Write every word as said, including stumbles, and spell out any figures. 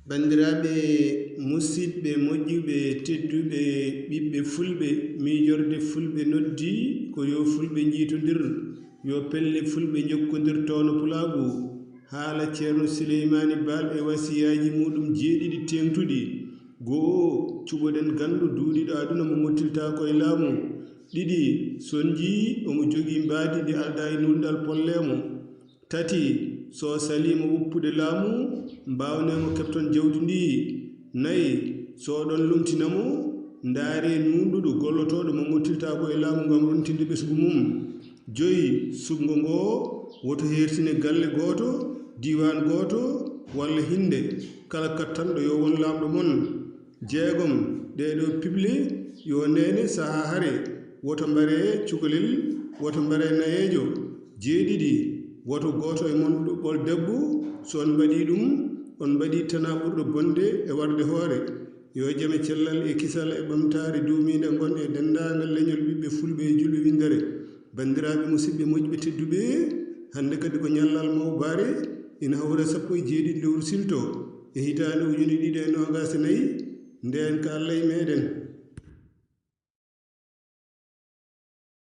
Banndiraaɓe musidɓe moƴƴuɓe tedduɓe, ɓiɓɓe fulɓe, miijorde fulɓe noddi ko yo fulɓe njiitondir, yo pelle fulɓe njokkondir toono pulaagu. Haala Ceerno Suleymaani Baal e wasiyaaji muuɗum jeeɗiɗi teeŋtuɗi. Go'o, cuɓoɗen ganndo duuɗiiɗo aduna mo ngottiltaako e laamu. Ɗiɗi, so njii omo jogii mbaadi ndi aldaa e nulndal, pollee mo. Tati, so o saliima woppude laamu, mbaawnee mo keɓton jawdi ndi. Nayi, so oɗon lomtina mo, ndaaree nuunɗuɗo gollotooɗo mo ngottiltaako e laamu ngam rontinde ɓesngu mum. Joyi, suɓngo ngoo woto heertine galle gooto, diiwaan gooto, walla hinnde. Kala kattanɗo yo won laamɗo mon. Jeegom, ɗeeɗo piɓle yo neene sahaa hare, woto mbaree cukalel, woto mbaree nayeejo. Jeeɗiɗi, woto gooto e mon ɗuɓɓol debbo, so on mbaɗii ɗum, on mbaɗii tanaa ɓurɗo bonde e warde hoore. Yo jam e cellal e kisal e ɓamtaare duumiinde ngon e denndaangal leñol ɓiɓɓe fulɓe e julɓe winndere. Banndiraaɓe musidɓe moƴɓe tedduɓe, hannde kadi ko ñallal mawbaare, ina hawra sappo e jeeɗiɗi lewru silto e hitaande ujune ɗiɗi e noogaas e nayi, ndeen ka Alla e meeɗen.